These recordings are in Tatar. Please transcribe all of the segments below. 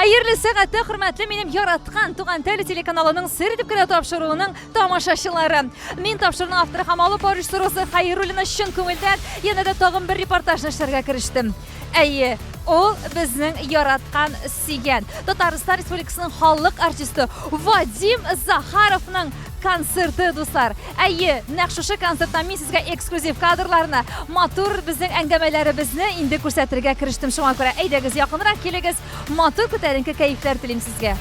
Хәерле сәгатьтә, хөрмәтле минем яраткан Туган тел телеканалының Сер итеп кенә тапшыруының тамашачылары. Мин тапшыруның авторы һәм алып баручысы Роза Хәйруллина чын күңелдән янә дә тагын бер репортажны эшләргә керештем. Әйе, ул безнең яраткан, сөйгән Татарстан Республикасының халык артисты Вадим Захаровның концерты, дуслар. Әйе, нәкъ шушы концерттан мин сезгә эксклюзив кадрларны, матур безнең әңгәмәләребезне инде күрсәтергә керештем. Шуңа күрә әйдәгез, якынрак килегез, матур күтәренке кәефләр телим сезгә.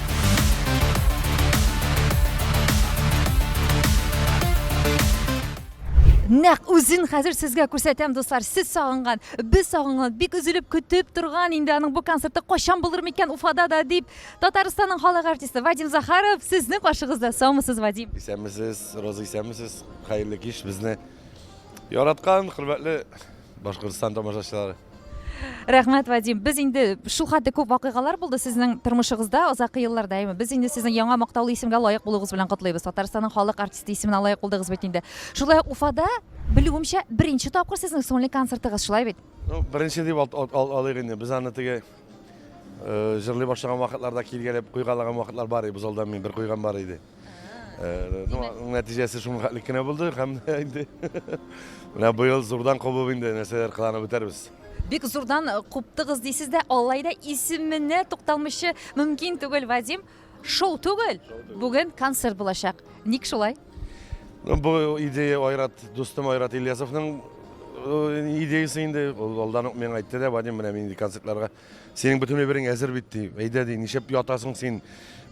Нәкъ үзен хәзер сезгә күрсәтәм, дуслар. Сез сагынган, без сагынган, бик өзелеп көтеп торган инде аның бу концерты кайчан булыр микән Уфада да дип. Татарстанның халык артисты Вадим Захаров сезнең каршыгызда. Саумысыз, Вадим? Исәнмесез, Роза, исәнмесез. Хәерле кич безне яраткан, хөрмәтле Башкортстан тамашачылары. Рәхмәт, Вадим. Без инде шул хәтле күп вакыйгалар булды сезнең тормышыгызда азакы елларда, әйме? Без инде сезнең яңа мактаулы исемгә лаек булуыгыз белән котлыйбыз. Татарстанның халык артисты исеменә лаек булдыгыз бит инде. Шулай ук Уфада, белүемчә, беренче тапкыр сезнең сольный концертыгыз, шулай бит? Ну, беренче дип алыйк инде. Без аны теге Җырлый башлаган вакытларда килгәләп куйгалаган вакытлар бар иде. Бу залда мин бер куйган бар иде. Ну, аның нәтиҗәсе шуның хәтлек кенә булды һәм инде менә быел зурдан кубып инде нәрсәләр кыланып үтәрбез. Бик зурдан куптыгыз дисез дә, алай да исеменә тукталмыйча мөмкин түгел, Вадим. Шоу түгел, бүген концерт булачак. Ник шулай? Ну, бу идея Айрат, дустым Айрат Ильясовның идеясы инде. Ул алдан ук миңа әйтте дә, Вадим, менә мин инде концертларга синең бөтен әйберең әзер бит, ди. Әйдә, ди, нишләп ятасың син?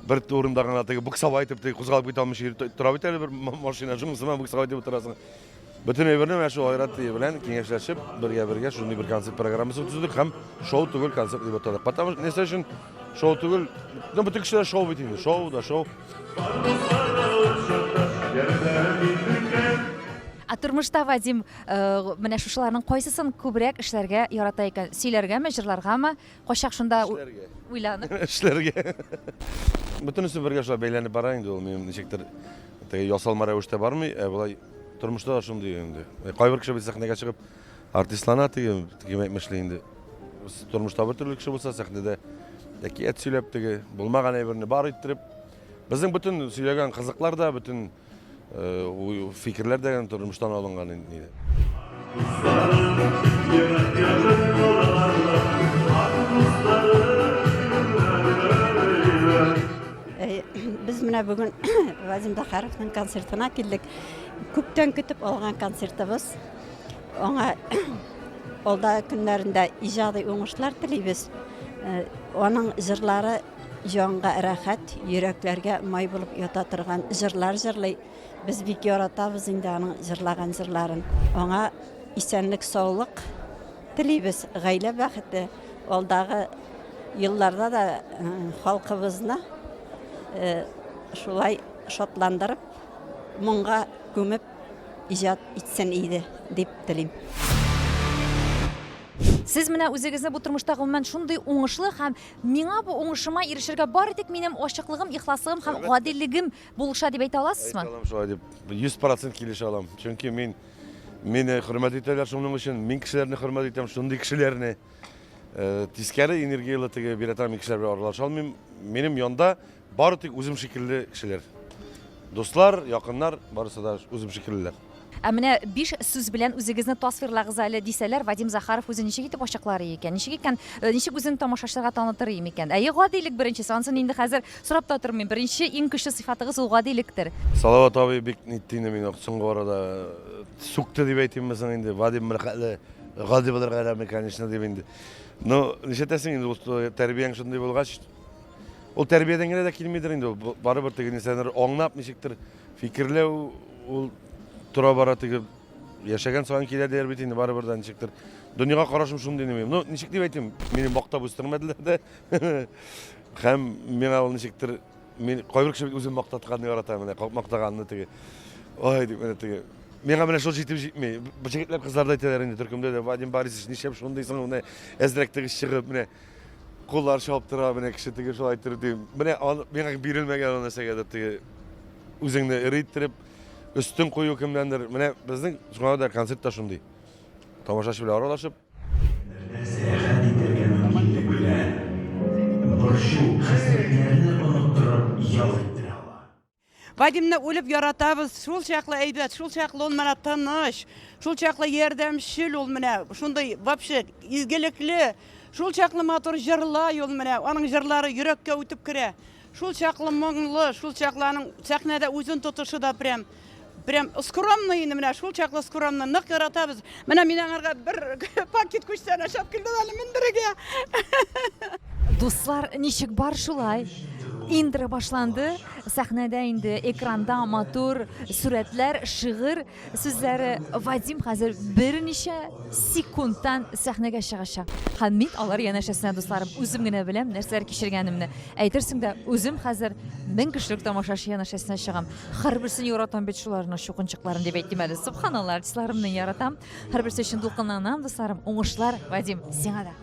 Бер урында гына теге буксовать итеп теге кузгалып китә алмыйча йөреп тора бит әле бер машина, шуның сыман буксовать итеп утырасың. Бөтен әйберне менә шул Айрат белән киңәшләшеп, бергә-бергә шундый бер концерт программасы төзедек һәм шоу түгел концерт дип атадык. Потому что нәрсә өчен шоу түгел? Ну, бөтен кешеләр шоу бит инде. Шоу да шоу. Ә тормышта Вадим, э, менә шушыларның кайсысын күбрәк эшләргә ярата икән? Сөйләргәме, җырларгамы? Кайчак шунда уйланып. Эшләргә. Бөтенесе бергә шулай бәйләнеп бара инде ул минем ничектер теге ясалма рәвештә бармый, ә болай тормышта да шундый инде. Э, кайбер кеше бит сәхнәгә чыгып артистлана теге, кем әйтмешли инде. Тормышта бер төрле кеше булса, сәхнәдә әкият сөйләп теге булмаган әйберне бар иттереп. Безнең бөтен сөйләгән кызыклар да, бөтен Фикерләр дә тормыштан алынган инде. Без менә бүген Вадим Захаровның концертына килдек. Күптән көтеп алган концертыбыз. Аңа алда көннәрендә иҗади уңышлар телибез. Аның җырлары Җанга рәхәт, йөрәкләргә май булып ята торган җырлар җырлый. Без бик яратабыз инде аның җырлаган җырларын. Аңа исәнлек, саулык телибез, гаилә бәхете, алдагы елларда да халкыбызны шулай шатландырып, моңга күмеп иҗат итсен иде дип телим. Сез менә үзегезне бу тормышта гомумән шундый уңышлы һәм Миңа бу уңышыма ирешергә бары тик минем ачыклыгым, ихласлыгым һәм гадилегем булыша дип әйтә аласызмы? Әйтә алам шулай дип. 100% килешә алам. Чөнки мин мине хөрмәт итәләр шуның өчен. Мин кешеләрне хөрмәт итәм, шундый кешеләрне. Э, тискәре энергияле теге бирә торган мин кешеләр белән аралаша алмыйм. Минем янда Бары тик үзем шикелле кешеләр. Дуслар, якыннар, барысы да үзем шикеллеләр. Ә менә биш сүз белән үзегезне тасвирлагыз әле дисәләр, Вадим Захаров үзен ничек итеп ачыклар икән? Ничек икән, э, ничек үзен тамашачыларга танытыр микән? Әйе, гадилек беренчесе, ансын инде хәзер сорап та тормыйм. Беренче иң көчле сыйфатыгыз ул гадилектер. Салават абый бик нитте инде мине соңгы арада э, сүкте дип әйтимме соң инде. Вадим менә гади булырга ярамый, конечно, дип инде. Ну, нишләтәсең инде, ул тәрбияң шундый булгач, Ул тәрбиядән генә дә килмидер инде ул. Барыбер теге нәрсәләр аңлап, ничектер фикерләү ул тора бара теге яшәгән саен килә дияр бит инде барыбер дә ничектер. Дөньяга карашым шундый инде минем. Ну, ничек дип әйтим, мине мактап үстермәделәр дә. Һәм миңа ул ничектер мин кайбер кеше бит үзен мактатканны ярата, менә мактаганны теге. Ой, дип менә теге. Миңа менә шул җитеп җитми. Бу җегетләр, кызлар да әйтәләр инде төркемдә дә, Вадим Борисович, нишләп шундыйсың, менә әзрәк теге чыгып, менә Куллар чабып тора, менә кеше теге шулай иттереп дим. Менә миңа бирелмәгән ул нәрсәгә дә теге үзеңне эре иттереп, өстен кую кемнәндер. Менә безнең шуңа да концерт та шундый. Тамашачы белән аралашып. Сәяхәт итәргә мөмкинлек бирә. Борчу-хәсрәтләрне оныттырып ял иттерә ала. Вадимны үлеп яратабыз, шул чаклы әйбәт, шул чаклы ул менә тыныч, шул чаклы ярдәмчел ул менә, шундый вообще изгелекле, шул чаклы матур җырлай ул менә, аның җырлары йөрәккә үтеп керә. Шул чаклы моңлы, шул чаклы аның сәхнәдә үзен тотышы да прям прям скромный инде менә шул чаклы скромный, нык яратабыз. Менә мин аңарга бер пакет күчтәнәч алып килдем әле мендерергә. Дуслар, ничек бар шулай. Интро башланды. Сәхнәдә инде экранда матур сурәтләр, шигырь сүзләре. Вадим хәзер берничә секундтан сәхнәгә чыгачак. Һәм мин алар янәшәсенә, дусларым, үзем генә беләм нәрсәләр кичергәнемне. Әйтерсең дә, үзем хәзер 1000 кешелек тамашачы янәшәсенә чыгам. Һәрберсен яратам бит шуларның чукынчыкларын дип әйтим әле. Сөбханалла, артистларымны яратам. Һәрберсе өчен дулкынланам, дусларым. Уңышлар, Вадим, сиңа да.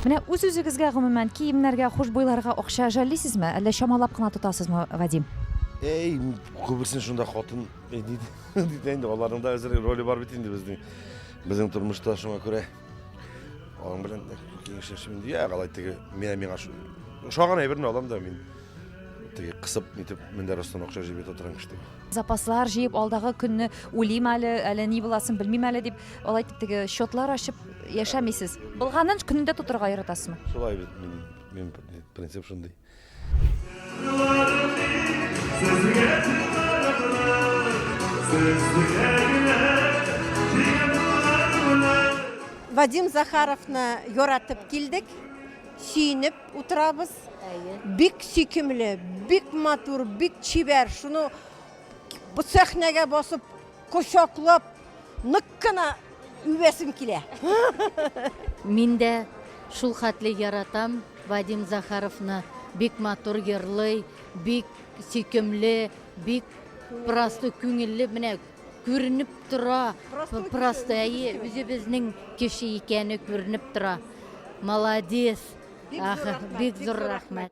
Менә үз-үзегезгә гомумән киемнәргә, хушбуйларга акча жәллисезме, әллә чамалап кына тотасызмы, Вадим? Эй, күбесен шунда хатын диде инде, аларның да әзер роле бар бит инде безнең. Безнең тормышта шуңа күрә аның белән киңәшләшеп инде, я, алай теге, менә миңа ошаган әйберне алам да мин. Теге кысып нитеп мендәр астына акча җыеп ята торган кеше түгел. Запаслар җыеп алдагы көнне уйлыйм әле, әле ни буласын белмим әле дип, алай итеп теге счетлар ачып яшәмисез. Булганын көнендә тотырга яратасызмы? Шулай бит, мин, мин принцип шундый. Вадим Захаровны яратып килдек, сөенеп утырабыз. Бик сөйкемле, бик матур, бик чибәр. Шуны бу сәхнәгә басып, кочаклап, нык кына үбәсем килә. Мин дә шул хәтле яратам Вадим Захаровны. Бик матур йырлый, бик сөйкемле, бик простой, күңелле. Менә күренеп тора. Просто, әйе, үзебезнең кеше икәне күренеп тора. Молодец. Бик зур рәхмәт. Бик зур рәхмәт.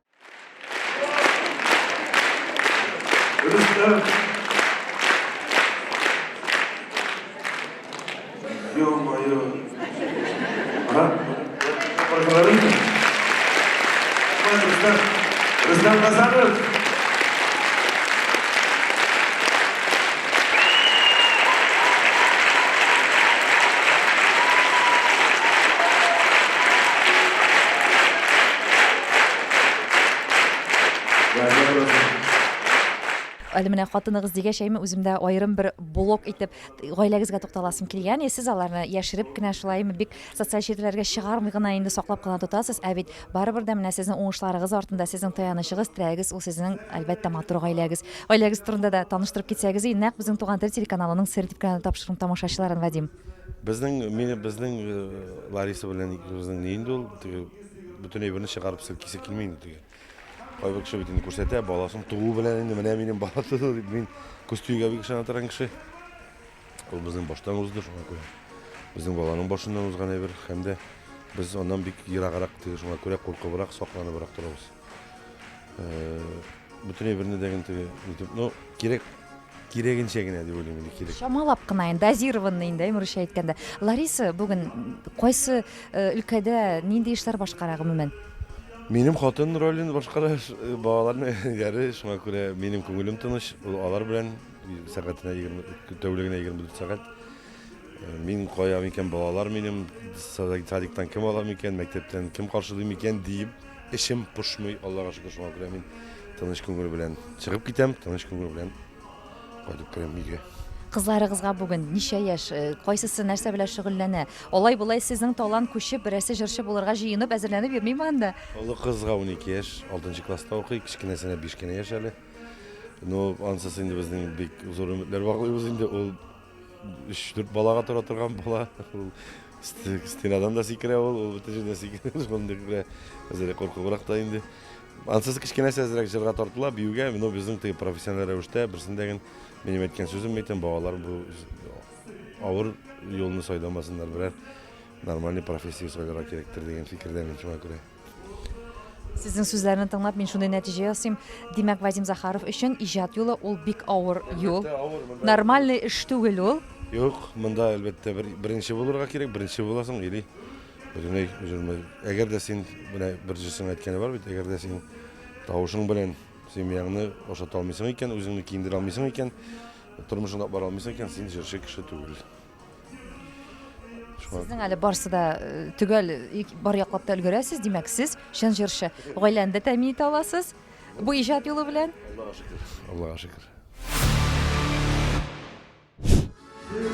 Рөстәм. Ё-моё. Рөстәм. Рөстәм Хәсәнов. Әле менә хатыныгыз дигәч, әйме, үземдә аерым бер блок итеп гаиләгезгә тукталасым килгән. Сез аларны яшереп кенә шулаймы, бик социаль челтәрләргә чыгармый гына инде саклап кына тотасыз. Ә бит барыбер дә менә сезнең уңышларыгыз артында сезнең таянычыгыз, терәгегез, ул сезнең, әлбәттә, матур гаиләгез. Гаиләгез турында да таныштырып китсәгез, нәкъ безнең Туган тел телеканалының Сер дип кенә тапшыруын тамашачыларын, Вадим. Безнең, мине, безнең Лариса белән икебезнең ни инде ул, теге бөтен әйберне чыгарып селкисе килми инде теге. Кайбер кеше бит инде күрсәтә, баласын туу белән инде менә минем бала туды дип, мин күз тиюгә бик ышана торган кеше. Ул безнең баштан узды, шуңа күрә. Безнең баланың башыннан узган әйбер һәм дә без аннан бик ераграк, теге шуңа күрә куркыбрак, сакланыбрак торабыз. Бөтен әйберне дә теге нитеп, ну, кирәк кирәгенчә генә дип уйлыйм инде, кирәк. Чамалап кына инде, дозированный инде, русча әйткәндә. Лариса бүген кайсы өлкәдә нинди эшләр башкара гомумән? Минем хатын ролен башкара, балаларның әниләре, шуңа күрә минем күңелем тыныч, ул алар белән сәгатенә 20, тәүлегенә 24 сәгать. Мин кая микән, балалар минем, садиктан кем ала микән, мәктәптән кем каршылый микән диеп, эчем пошмый, Аллага шөкер, шуңа күрә мин тыныч күңел белән чыгып китәм, тыныч күңел белән кайтып керәм өйгә. Кызларыгызга бүген ничә яшь, кайсысы нәрсә белән шөгыльләнә? Алай-болай сезнең талант күчеп, берәрсе җырчы булырга җыенып, әзерләнеп йөрмиме анда? Олы кызга 12 яшь, 6 класста укый, кечкенәсенә 5 кенә яшь әле. Ну, анысы инде безнең бик зур өметләр баглыйбыз инде. Ул 3-4 балага тора торган бала. Ул стенадан да сикерә ул, ул бөтен җирдән сикерә. Шундый күрә әзерәк куркыбрак та инде. Ансыз кечкенәсе әзерәк җырга тартыла, биюгә, но безнең теге профессиональ рәвештә берсендә генә минем әйткән сүзем әйтәм, балалар бу авыр юлны сайламасыннар, берәр нормальный профессия сайларга кирәктер дигән фикердә мин шуңа күрә. Сезнең сүзләрне тыңлап, мин шундый нәтиҗә ясыйм. Димәк, Вадим Захаров өчен иҗат юлы ул бик авыр юл. Нормальный эш түгел ул. Юк, монда, әлбәттә, бер, беренче булырга кирәк, беренче буласың или бөтенләй җырмай. Әгәр дә син, менә бер җырчының әйткәне бар бит, әгәр дә син тавышың белән семьяңны ашата алмыйсың икән, үзеңне киендерә алмыйсың икән, тормышыңда бара алмыйсың икән, син җырчы кеше түгел. Сезнең әле барсы да э, төгәл бар яклап та өлгерәсез, димәк, сез чын җырчы. Гаиләне дә тәэмин итә аласыз бу иҗат юлы белән. Аллага шөкер. Аллага шөкер.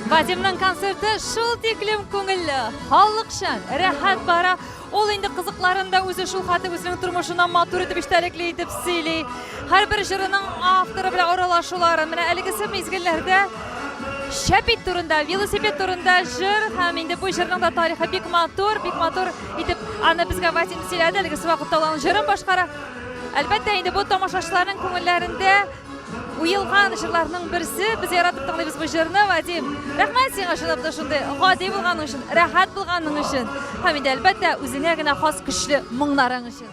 Вадимның концерты шул тиклем күңелле, халыкчан, рәхәт бара. Ул инде кызыкларын да үзе шул хәтле үзенең тормышыннан матур итеп, эчтәлекле итеп сөйли. Һәрбер җырының авторы белән аралашуларын, менә әлегесе мизгелләрдә Шәпит турында, велосипед турында җыр һәм инде бу җырның да тарихы бик матур, бик матур итеп аны безгә Вадим сөйләде, әлегесе вакытта ул аның җырын башкара. Әлбәттә, инде бу тамашачыларның күңелләрендә уелган җырларның берсе. Без яратып тыңлыйбыз бу җырны, Вадим. Рәхмәт сиңа чынлап та шундый гади булганың өчен, рәхәт булганың өчен һәм инде әлбәттә үзеңә генә хас көчле моңнарың өчен.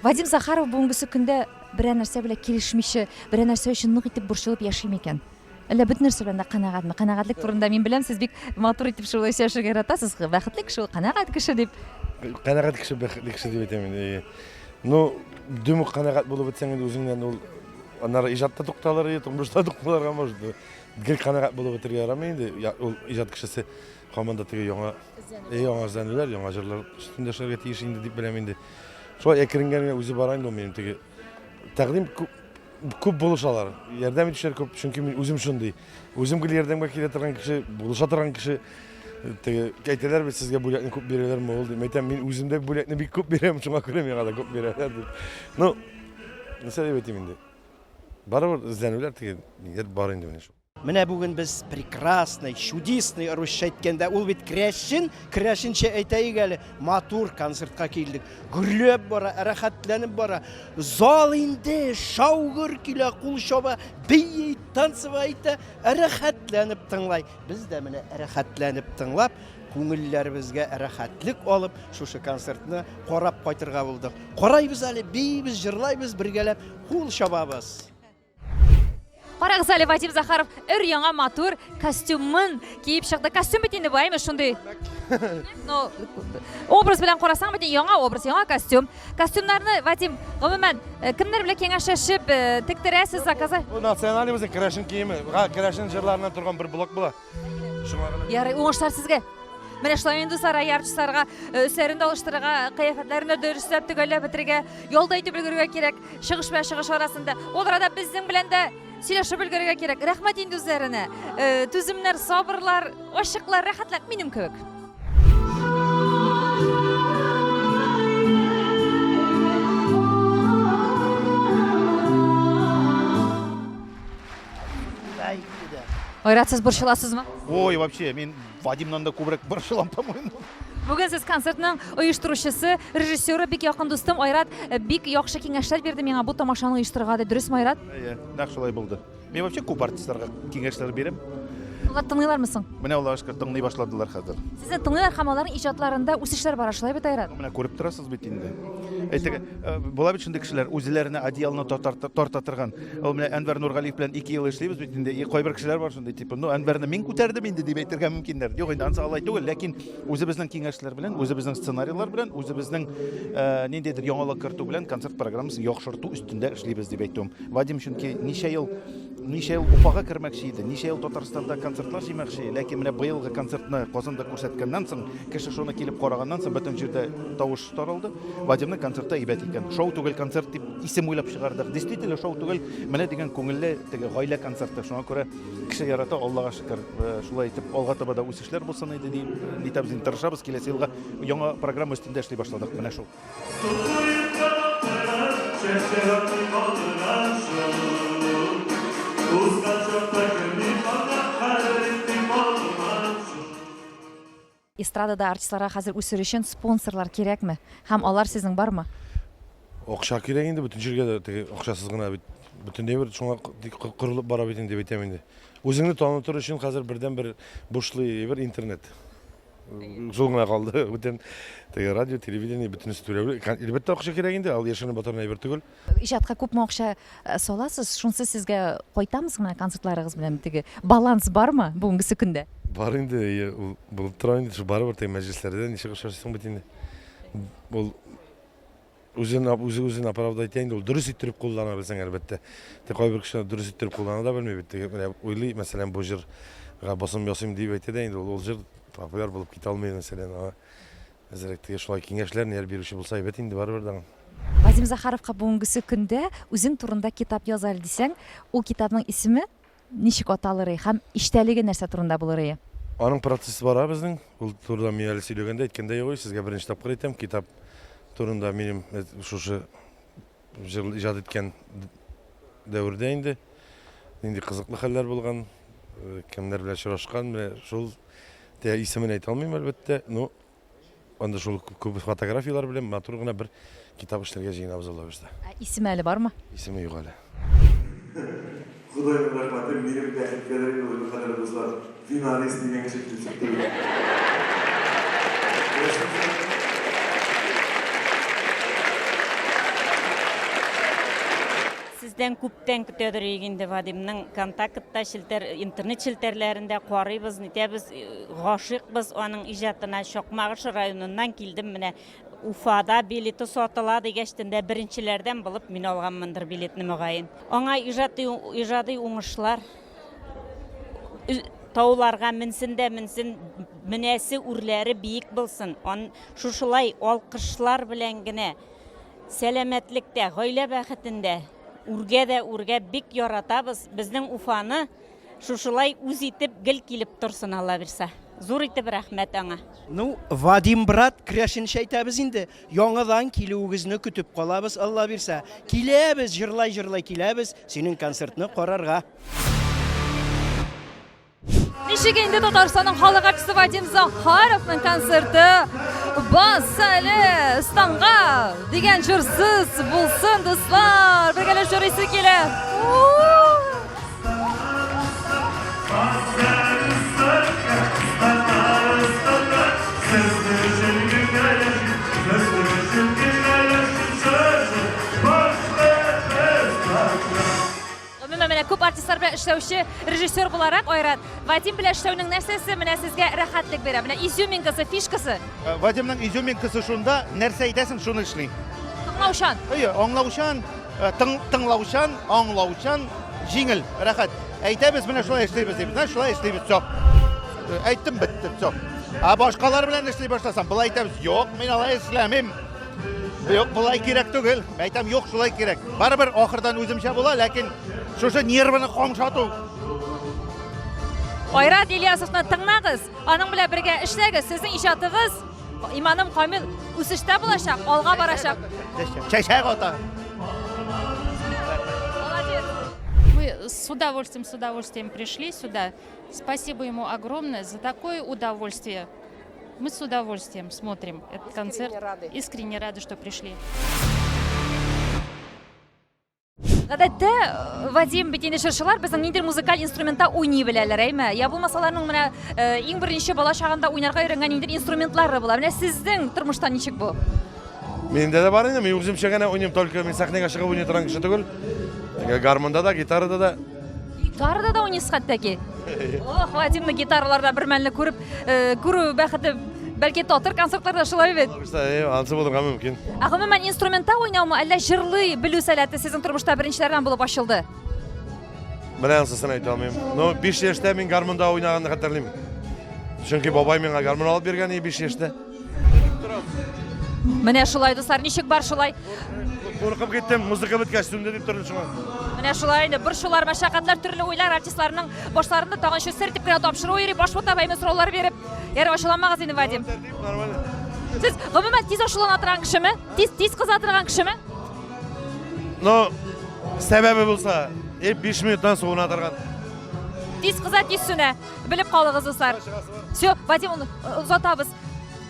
Вадим Захаров бүгенгесе көндә берәр нәрсә белән килешмичә, берәр нәрсә өчен нык итеп борчылып яши микән? Әллә бөтен нәрсә белән дә канәгатьме? Канәгатьлек турында мин беләм, сез бик матур итеп шулай сөйләшергә яратасыз. Бәхетле кеше ул, канәгать кеше дип. Канәгать кеше бәхетле кеше дип әйтәм инде. Ну, дөм үк канәгать булып бетсәң инде үзеңнән ул аннары иҗат та тукталыр, тормыш та тукталырга может. Гел канәгать булып бетергә ярамый инде. Ул иҗат кешесе һаман да теге яңа яңа эзләнүләр, яңа җырлар өстендә эшләргә тиеш инде дип беләм инде. Шулай әкрен генә үзе бара инде ул минем теге тәкъдим күп күп булышалар. Ярдәм итүчеләр күп, чөнки мин үзем шундый. Үзем гел ярдәмгә килә торган кеше, булыша торган кеше. Теге әйтәләр бит, сезгә бүләкне күп бирәләрме ул дип. Әйтәм, мин үзем дә бүләкне бик күп бирәм, шуңа күрә миңа да күп бирәләр дип. Ну, нәрсә дип әйтим инде. Барыбер эзләнүләр теге ниләр бар инде менә шул. Менә бүген без прекрасный, чудесный русча әйткәндә, ул бит крәшен, крәшенчә әйтәек әле, матур концертка килдек. Гөрләп бара, рәхәтләнеп бара. Зал инде шау-гөр килә, кул чаба, бии, танцевать итә, рәхәтләнеп тыңлай. Без дә менә рәхәтләнеп тыңлап, күңелләребезгә рәхәтлек алып, шушы концертны карап кайтырга булдык. Карайбыз әле, биибез, җырлайбыз бергәләп, кул чабабыз. Карагыз әле, Вадим Захаров өр-яңа матур костюмын киеп чыкты. Костюм бит инде бу, әйме, шундый. Ну, образ белән карасаң бит яңа образ, яңа костюм. Костюмнарны, Вадим, гомумән, э, кемнәр белән киңәшләшеп э, тектерәсез, заказа? Бу националь безнең керәшен киеме, керәшен җырларыннан торган бер блок була. Шуңа гына. Ярый, уңышлар сезгә. Менә шулай инде дуслар, артистларга э, өсләрен дә алыштырырга, кыяфәтләрен дә дөресләп, төгәлләп бетерергә, ял да итеп өлгерергә кирәк. Чыгыш белән чыгыш арасында. Ул арада безнең белән дә сөйләшеп өлгерергә кирәк. Рәхмәт инде үзләренә. Э, түземнәр, сабырлар, ачыклар, рәхәтләр минем кебек. Айрат, сез борчыласызмы? Ой, вообще, мин Вадимнан да күбрәк борчылам, по-моему. Бүген сез концертның оештыручысы, режиссеры, бик якын дустым Айрат э, бик яхшы киңәшләр бирде миңа бу тамашаны оештырырга дип. Дөресме, Айрат? Әйе, нәкъ шулай булды. Мин вообще күп артистларга киңәшләр бирәм. Алар тыңлыйлармы соң? Менә Аллага шөкер, тыңлый башладылар хәзер. Сезне тыңлыйлар һәм аларның иҗатларында үсешләр бара, шулай бит, Айрат? Менә күреп торасыз бит инде. Әйтик, э, була бит шундый кешеләр, үзләренә одеялны тарта торган. Ул менә Әнвәр Нургалиев белән 2 ел эшлибез бит инде. И кайбер кешеләр бар шундый, типа, ну Әнвәрне мин күтәрдем инде дип әйтергә мөмкиннәр. Юк инде, ансы алай түгел, ләкин үзебезнең киңәшләр белән, үзебезнең сценарийлар белән, үзебезнең э, ниндидер яңалык кертү белән концерт программасын яхшырту өстендә эшлибез дип әйтүем. Вадим чөнки ничә ел ничә ел Уфага кермәкче иде, ничә ел Татарстанда концертлар җыймакчы, ләкин менә быелгы концертны Казанда күрсәткәннән соң, кеше шуны килеп караганнан соң, бөтен җирдә тавыш таралды. Вадимның концерты әйбәт икән. Шоу түгел концерт дип исем уйлап чыгардык. Действительно шоу түгел, менә дигән күңелле теге гаилә концерты. Шуңа күрә кеше ярата, Аллага шөкер. Э, шулай итеп алга таба да үсешләр булсын иде дип нитәбез инде тырышабыз. Киләсе елга яңа программа өстендә эшли башладык. Менә шул. Эстрадада артистларга хәзер үсер өчен спонсорлар кирәкме? Һәм алар сезнең бармы? Акча кирәк инде бөтен җиргә дә, теге акчасыз гына бит бөтен әйбер шуңа корылып бара бит инде дип әйтәм инде. Үзеңне танытыр өчен хәзер бердәнбер бушлы әйбер интернет. Шул гына калды. Бүтән теге радио, телевидение бөтенесе түләүле. Әлбәттә акча кирәк инде, ул яшерен батырын әйбер түгел. Иҗатка күпме акча э, саласыз? Шунысы сезгә кайтамы соң менә концертларыгыз белән теге баланс бармы бүгенгесе көндә? Бар инде, ул булып тора инде, шул барыбер теге мәҗлесләрдә ничек очрашасың бит инде. Ул Үзен үзе үзен оправдать итә инде ул дөрес иттереп куллана белсәң, әлбәттә. Тик кайбер кешеләр дөрес иттереп куллана да белми бит. Теге менә уйлый, мәсәлән, бу җырга басым ясыйм дип әйтә дә инде ул ул җыр популяр булып китә алмый, мәсәлән, аңа әзрәк теге шулай киңәшләр ниләр бирүче булса әйбәт инде барыбер дә. Вадим Захаровка бүгенгесе көндә үзең турында китап яз әле дисәң, ул китапның исеме Ничек аталырый һәм эчтәлеге нәрсә турында булырые? Аның процессы бара безнең. Ул турыда мин әле сөйләгәндә, әйткәндә юк, сезгә беренче тапкыр әйтәм. Китап турында минем шушы җыр иҗат иткән дәвердә инде нинди кызыклы хәлләр булган, кемнәр белән очрашкан, менә шул исемен әйтә алмыйм, әлбәттә. Ну, Анда шул күп фотографияләр белән матур гына бер китап эшләргә җыенабыз Алла бирсә. Ә исеме әле бармы? Исеме юк әле. Ходайның рәхмәте, минем бәхеткәдер инде ул, кадерле дуслар, финалист дигән кеше килеп чыкты бит. Сездән күптән көтәдер идек инде Вадимның контактта челтәр, интернет челтәрләрендә карыйбыз, нитәбез, гашыйкбыз аның иҗатына. Чакмагыш районыннан килдем менә. Уфада билеты сатыла дигәчтен дә беренчеләрдән булып мин алганмындыр билетны мөгаен. Аңа иҗади, иҗади уңышлар. Тауларга менсен дә менсен, менәсе үрләре биек булсын. Ан, шушылай алкышлар белән генә Сәламәтлектә, гаилә бәхетендә, үргә дә үргә бик яратабыз. Безнең Уфаны шушылай үз итеп гел килеп торсын, Алла бирса. Зур итеп рәхмәт аңа. Ну, Вадим брат, керәшенчә әйтәбез инде, яңадан килүегезне көтеп калабыз, Алла бирсә. Киләбез, җырлай-җырлай киләбез, синең концертны карарга. Ничек инде Татарстанның халык артисты Вадим Захаровның концерты Бас әле станга дигән җырсыз булсын, дуслар. Бергәләп җырлыйсы килә. Гомумән, менә күп артистлар белән эшләүче режиссер буларак, Айрат, Вадим белән эшләүнең нәрсәсе менә сезгә рәхәтлек бирә? Менә изюминкасы, фишкасы. Э, Вадимның изюминкасы шунда, нәрсә әйтәсең, шуны эшли. Тыңлаучан. Әйе, аңлаучан, э, тың, тыңлаучан, аңлаучан, җиңел, рәхәт. Әйтәбез, менә шулай эшлибез дип. Менә шулай эшлибез, все. Э, әйттем, бетте, все. Ә башкалар белән эшли башласам, былай әйтәбез, юк, мин алай эшләмим. Юк, болай кирәк түгел. Әйтәм, юк, шулай кирәк. Барыбер ахырдан үземчә була, ләкин шушы нервыны камшату. Айрат Ильясовны тыңнагыз, аның белән бергә эшләгез. Сезнең иҗатыгыз, иманым камил, үсештә булачак, алга барачак. Чәчәк ата. Молодец. Мы с удовольствием, с удовольствием пришли сюда. Спасибо ему огромное за такое удовольствие. Мы с удовольствием смотрим этот концерт. Искренне рады. Искренне рады, что пришли. Гадәттә, э, Вадим бит инде чыршылар безнең ниндидер музыкаль инструментта уйный беләләр, әйме? Я булмаса аларның менә э, иң беренче бала чагында уйнарга өйрәнгән ниндидер инструментлары була. Менә сезнең тормышта ничек бу? Миндә дә бар инде, мин үземчә генә уйныйм, только мин сәхнәгә чыгып уйный торган кеше түгел. Гармунда да, гитарада да. Гитарада да уйныйсыз хәтта ки. Ох, Вадимны гитараларда бер мәлне күреп, э, күрү бәхете бәлки татыр концертларда шулай бит. Ансы булырга мөмкин. Ә гомумән инструментта уйнаумы, әллә җырлый белү сәләте сезнең тормышта беренчеләрдән булып ачылды? Менә ансысын әйтә алмыйм. Но 5 яшьтә мин гармунда уйнаганны хәтерлим. Чөнки бабай миңа гармун алып биргән иде 5 яшьтә. Менә шулай, дуслар, ничек бар шулай. Куркып киттем, музыка беткәч сүнде дип тордым шуңа. Менә шулай инде борчулар, мәшәкатьләр, төрле уйлар артистларның башларында тагын шул сер дип кенә тапшыру йөри, баш вата әйме сораулар биреп. Ярый, ачуланмагыз инде, Вадим. Нормально. Сез гомумән тиз ачулана торган кешеме? Тиз тиз кыза торган кешеме? Но сәбәбе булса, 5 минуттан суына торган. Тиз кыза, тиз сүнә. Белеп калыгыз, дуслар. Все, Вадим, озатабыз.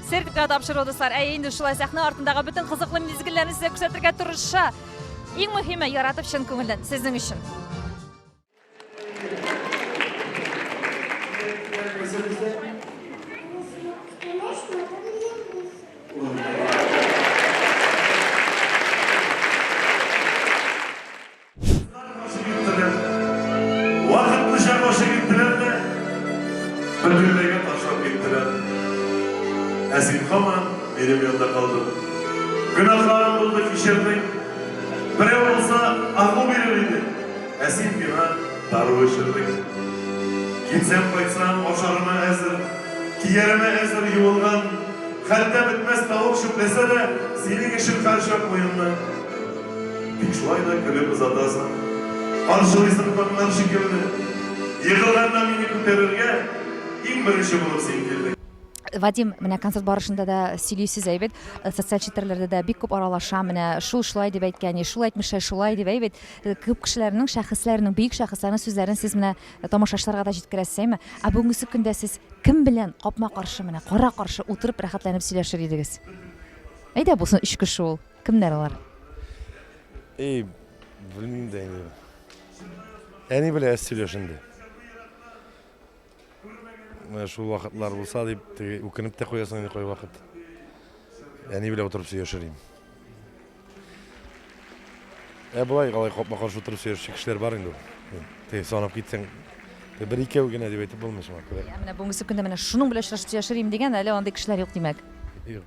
Сер дип кенә тапшыру, дуслар. Әйе, инде шулай сәхнә артындагы бөтен кызыклы мизгелләрне сезгә күрсәтергә тырыша. Иң мөһиме, яратып чын күңелдән, сезнең өчен. Вакытлыча башы киттеләр дә, бөтенләйгә ташлап киттеләр. Ә син һаман минем янда калдың. Гөнаһларым булды, кичердең. Берәү булса, агу бирер иде. Ә син миңа дару эчердең. Китсәм кайтсам, ашарыма әзер, кияремә әзер юылган, хәтта бетмәс тавык чүпләсә дә, синең өчен һәрчак муенны. Тик шулай да көлеп озатасың. Каршылыйсың таңнар шикелле. Егылганда мине күтәрергә иң беренче булып син килдең. Вадим, менә концерт барышында да сөйлисез әйбәт, социаль челтәрләрдә дә бик күп аралаша, менә шул шулай дип әйткән, шул әйтмешә шулай дип әйбәт. Күп кешеләрнең, шәхесләрнең, бөек шәхесләрнең сүзләрен сез менә тамашачыларга да җиткерәсез, әйме? Ә бүгенгесе көндә сез кем белән капма-каршы, менә кара-каршы утырып рәхәтләнеп сөйләшер идегез? Әйдә булсын өч кеше ул. Кемнәр алар? Эй, белмим дә инде. Әни белән әз сөйләш инде. Менә шул вакытлар булса дип, теге үкенеп тә куясың инде кайвакыт. Әни белән утырып сөйләшер идем. Ә болай алай капма-каршы утырып сөйләшүче кешеләр бар инде ул. Теге санап китсәң, бер икәү генә дип әйтеп булмый шуңа күрә. Ә менә бүгенге көндә менә шуның белән очрашып сөйләшер идем дигән әле андый кешеләр юк, димәк. Юк.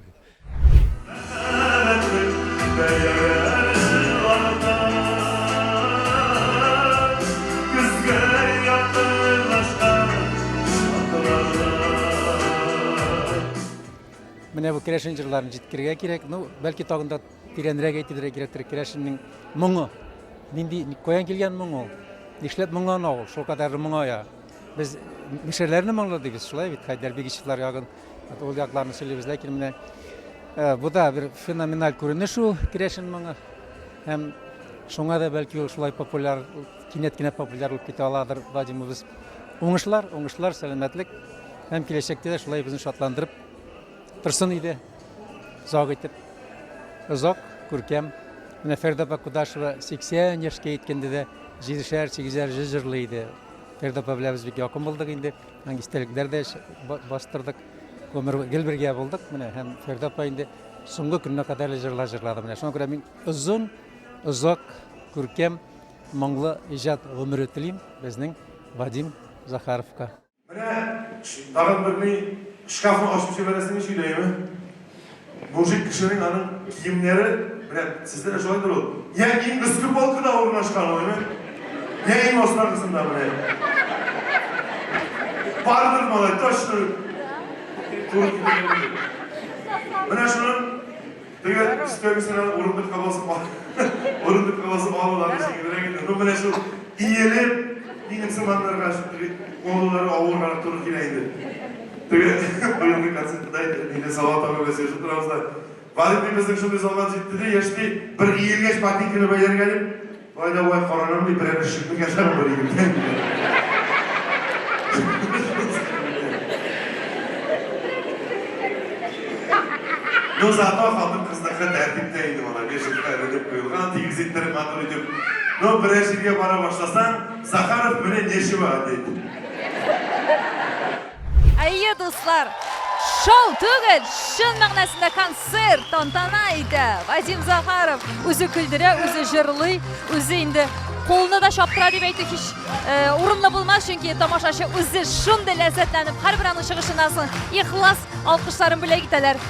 Менә бу керәшен җырларын җиткерергә кирәк. Ну, бәлки тагын да тирәнрәк әйтергә кирәктер. Керәшеннең моңы. Нинди, каян килгән моң ул? Нишләп моңлана ул? Шулкадәрле моңая. Без мишәрләрне моңлы дибез, шулай бит, Хәйдәр Бигичевлар ягын. Ул якларны сөйлибез, ләкин менә э, бу да бер феноменаль күренеш ул керәшен моңы. Һәм шуңа да бәлки ул шулай популяр, кинәт кенә популяр булып китә аладыр Вадимыбыз. Уңышлар, уңышлар, сәламәтлек һәм киләчәктә дә шулай безне шатландырып торсын иде. Озак итеп. Озак, күркәм. Менә Фәрдә апа Кудашева 80 яшькә җиткәндә дә җидешәр, сигезәр җыр җырлый иде. Фәрдә апа белән без бик якын булдык инде. Аның истәлекләр дә бастырдык. Гомер гел бергә булдык менә һәм Фәрдә апа инде соңгы көненә кадәр җырлар җырлады менә. Шуңа күрә мин озын, озак, күркәм, моңлы иҗат гомере телим безнең Вадим Захаровка. Менә тагын бер ни, шкафны ачып җибәрәсең ич өйдә, әйеме? Мужик кешенең аның киемнәре, менә сездә дә шулайдыр ул, я иң өске полкада урнашкан ул, әйме? Я иң астагысында менә. Бардыр малай, точно. Туры килә. Менә шуның теге өстәгесенә урындыкка басып, урындыкка басып алалар җиңелрәк инде. Ну менә шул иелеп, минем сыманнарга куллары авырга туры килә инде. Теге быелгы концертта инде Салават абый белән сөйләшеп торабыз да. Вадим ди, безнең шундый заман җитте ди, яшь ди, бер иелгәч ботинканы бәйләргә дип, болай да болай каранам ди, берәр эшекне кәсәм бер иелгән. Ну, зато хатын-кызныкы тәртиптә инде моны, вешалка эленеп куелган, тигез иттереп, матур итеп. Ну, берәр җиргә бара башласаң, Захаров менә нечего одеть. Әйе, дуслар, шоу түгел, чын мәгънәсендә концерт, тантана итә. Вадим Захаров үзе көлдерә, үзе җырлый, үзе инде кулны да чаптыра дип әйтү һич э, урынлы булмас, чөнки тамашачы үзе шундый ләззәтләнеп, һәрбер аның чыгышыннан соң ихлас алкышларын бүләк итәләр.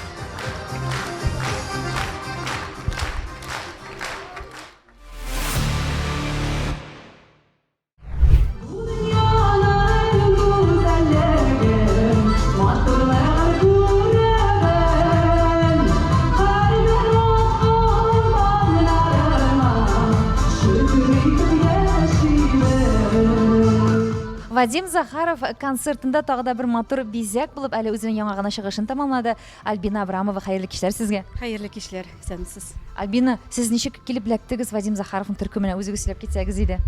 Вадим Захаров концертында тагы да бер матур бизәк булып әле үзенең яңа гына чыгышын тәмамлады. Альбина Абрамова, хәерле кичләр сезгә. Хәерле кичләр, исәнмесез. Альбина, сез ничек килеп эләктегез Вадим Захаровның төркеменә? Үзегез сөйләп китсәгез иде.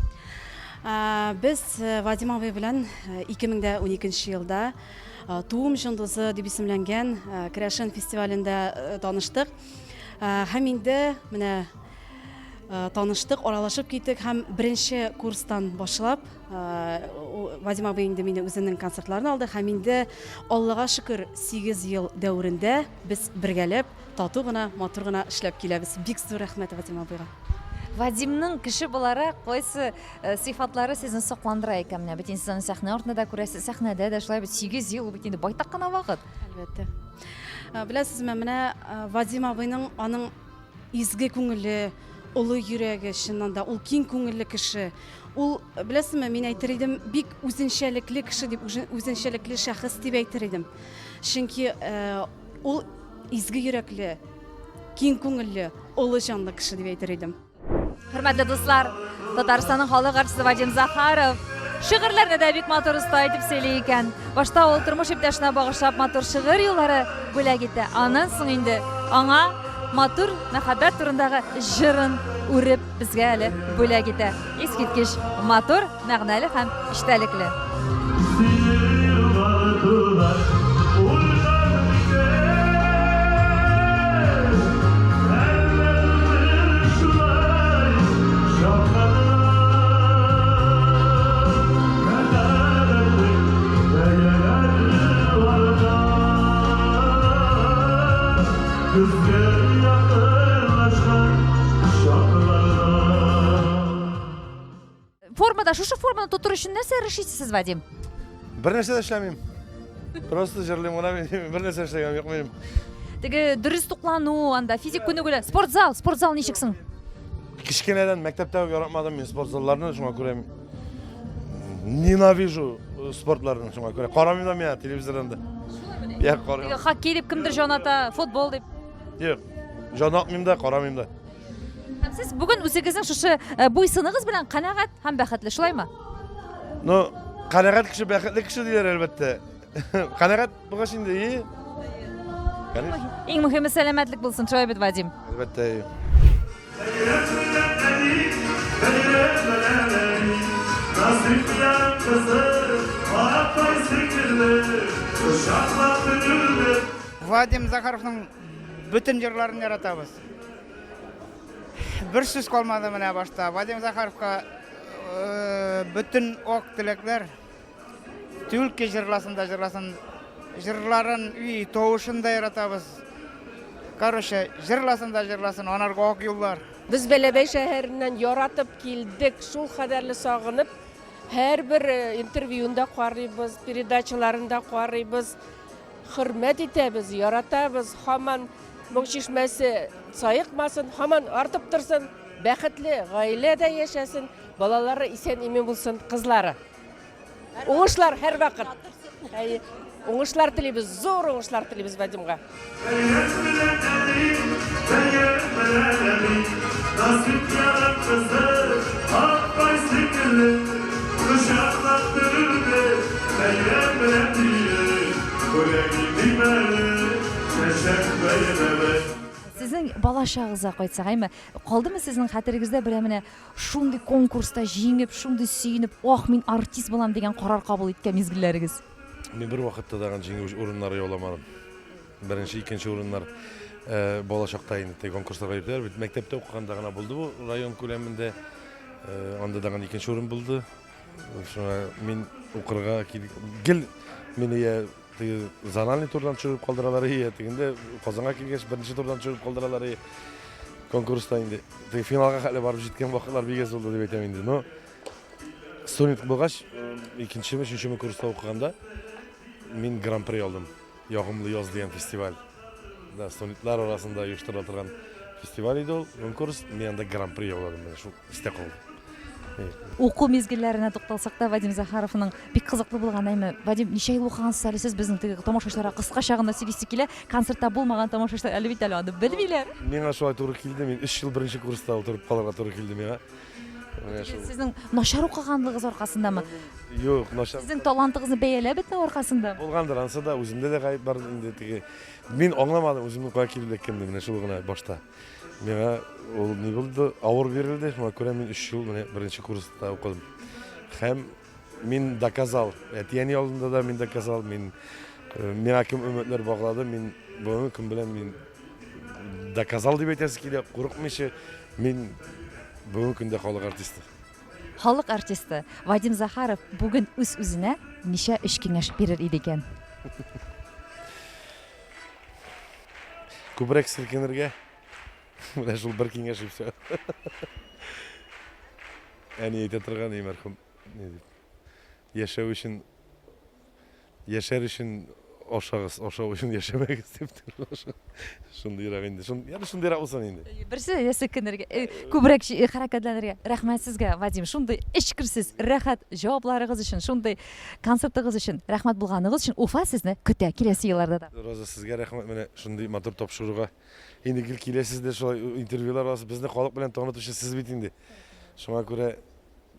Без Вадим абый белән 2012 елда Туым җондызы дип исемләнгән керәшен фестивалендә таныштык. Һәм инде менә таныштык, аралашып киттек һәм беренче курстан башлап Вадим абый инде мине үзенең концертларына алды һәм инде Аллага шөкер, 8 ел дәверендә без бергәләп тату гына, матур гына эшләп киләбез. Бик зур рәхмәт Вадим абыйга. Вадимның кеше буларак кайсы сыйфатлары сезне сокландыра икән? Менә бит инде сез аны сәхнә артында да күрәсез, сәхнәдә дә шулай бит 8 ел бит инде байтак кына вакыт. Әлбәттә. Беләсезме, менә Вадим абыйның аның изге күңеле, олы йөрәге, чыннан да, ул киң күңелле кеше. Ул, беләсезме, мин әйтер идем, бик үзенчәлекле кеше дип, үзенчәлекле шәхес дип әйтер идем. Чөнки ул изге йөрәкле, киң күңелле, олы җанлы кеше дип әйтер идем. Хөрмәтле дуслар, Татарстанның халык артисты Вадим Захаров шигырьләрне дә бик матур оста итеп сөйли икән. Башта ул тормыш иптәшенә багышлап матур шигырь юллары бүләк итә. Аннан соң инде аңа матур мәхәббәт турындагы җырын үреп безгә әле бүләк итә. Искиткеч матур, мәгънәле һәм эчтәлекле. Формада, шушы форманы тотыр өчен нәрсә эшлисез, Вадим? Бер нәрсә дә эшләмим. Просто җырлыйм гына мин, бер нәрсә эшләгән юк минем. Теге дөрес туклану, анда физик күнегүләр, спортзал, спортзал ничек соң? Кечкенәдән мәктәптә үк яратмадым мин спортзалларны, шуңа күрә ненавижу спортларны, шуңа күрә карамыйм да мин телевизордан да. Я карыйм. Хоккей дип кемдер җан ата, футбол дип. Юк, җан атмыйм да, карамыйм да. Һәм сез бүген үзегезнең шушы э, буй-сыныгыз белән канәгать һәм бәхетле, шулаймы? Ну, канәгать кеше бәхетле кеше диләр, әлбәттә. Канәгать булгач инде, и. Конечно. Иң мөһиме сәламәтлек булсын, шулай бит, Вадим? Әлбәттә. Вадим Захаровның бөтен җырларын яратабыз. Бер сүз калмады менә башта. Вадим Захаровка э, бөтен ак теләкләр. Түлке җырласын да җырласын. Җырларын, уй, тавышын да яратабыз. Короче, җырласын да җырласын, анарга ак юллар. Без Бәләбәй шәһәреннән яратып килдек, шул кадәрле сагынып, һәрбер э, интервьюын да карыйбыз, передачаларын да карыйбыз. Хөрмәт итәбез, яратабыз, һаман Моң чишмәсе саекмасын, һаман артып торсын, бәхетле гаиләдә яшәсен, балалары исән-имин булсын, кызлары. Уңышлар һәрвакыт. Әйе. Уңышлар телибез, зур уңышлар телибез Вадимга. Сезнең бала чагыгызга кайтсак, әйме, калдымы сезнең хәтерегездә берәр менә шундый конкурста җиңеп, шундый сөенеп, ах, мин артист булам дигән карар кабул иткән мизгелләрегез? Мин бер вакытта да җиңү урыннары яуламадым. Беренче, икенче урыннар э, бала чакта инде теге конкурсларга йөрделәр бит. Мәктәптә укыганда гына булды бу район күләмендә. Э, анда да икенче урын булды. Шуңа мин укырга гел мине я теге зональный турдан төшереп калдыралар, я тегендә Казанга килгәч беренче турдан төшереп калдыралар. Конкурста инде теге финалга хәтле барып җиткән вакытлар бик әз булды дип әйтәм инде. Но студент булгач, икенчеме, өченчеме курста укыганда мин гран-при алдым. Ягымлы яз дигән фестиваль. Да, студентлар арасында оештырыла торган фестиваль иде ул, конкурс. Мин анда гран-при яуладым, менә шул истә калды. Уку мизгелләренә тукталсак та, Вадим Захаровның бик кызыклы булган, әйме? Вадим, ничә ел укыгансыз әле сез безнең теге тамашачыларга кыскача гына сөйлисе килә. Концертта булмаган тамашачылар әле бит әле аны белмиләр. Миңа шулай туры килде, мин өч ел беренче курста утырып калырга туры килде миңа. Менә шул. Сезнең начар укыганлыгыгыз аркасындамы? Юк, начар. Сезнең талантыгызны бәяләп бетмәү аркасындамы? Булгандыр, ансы да, үземдә дә гаеп бар инде теге. Мин аңламадым үземнең кая килеп эләккәнемне, менә шул гына башта. Миңа ул ни булды, авыр бирелде, шуңа күрә мин өч ел менә беренче курста укыдым. Һәм мин доказал, әти-әни алдында да мин доказал, мин э, миңа кем өметләр баглады, мин бүгенге көн белән мин доказал дип әйтәсе килә, курыкмыйча, мин бүгенге көндә халык артисты. Халык артисты Вадим Захаров бүген үз-үзенә ничә өч киңәш бирер иде икән? Күбрәк селкенергә. Менә шул бер киңәш и все. Әни әйтә торган, и мәрхүм, ни дип. Яшәү өчен Яшәр өчен ашагыз, ашау өчен яшәмәгез дип шундыйрак инде. Шун, шундыйрак булсын инде. Берсе я селкенергә, э, күбрәк э, хәрәкәтләнергә. Рәхмәт сезгә, Вадим, шундый эчкерсез, рәхәт җавапларыгыз өчен, шундый концертыгыз өчен, рәхмәт булганыгыз өчен. Уфа сезне көтә киләсе елларда да. Роза, сезгә рәхмәт менә шундый матур тапшыруга. Инде гел киләсез дә шулай интервьюлар аласыз. Безне халык белән танытучы сез бит инде. Шуңа күрә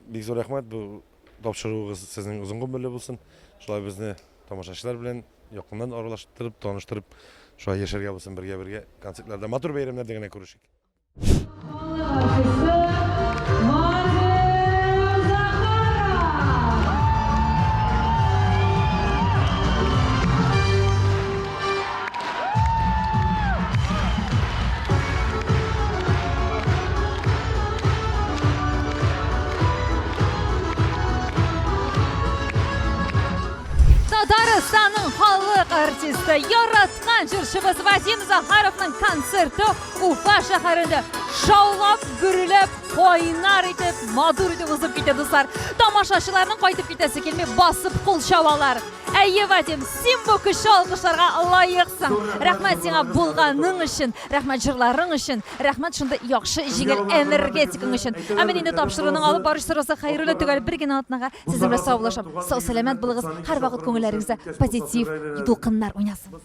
бик зур рәхмәт бу Тапшыруыгыз сезнең озын гомерле булсын. Шулай безне тамашачылар белән якыннан аралаштырып, таныштырып, шулай яшәргә булсын бергә-бергә концертларда, матур бәйрәмнәрдә генә күрешик. Татарстанның халык артисты, яраткан җырчыбыз Вадим Захаровның концерты Уфа шәһәрендә шаулап, гөрләп, кайнар итеп, матур итеп узып китә, дуслар. Тамашачыларның кайтып китәсе килми, басып кул чабалар. Әйе, Вадим, син бу көчле алкышларга лаексың. Рәхмәт сиңа булганың өчен, рәхмәт җырларың өчен, рәхмәт шундый яхшы җиңел энергетикаң өчен. Ә мин инде тапшыруның алып баручысы Роза Хәйруллина төгәл бер генә атнага сезнең белән саубуллашам. Сау-сәламәт булыгыз, һәрвакыт күңелләрегездә позитив дулкыннар уйнасын.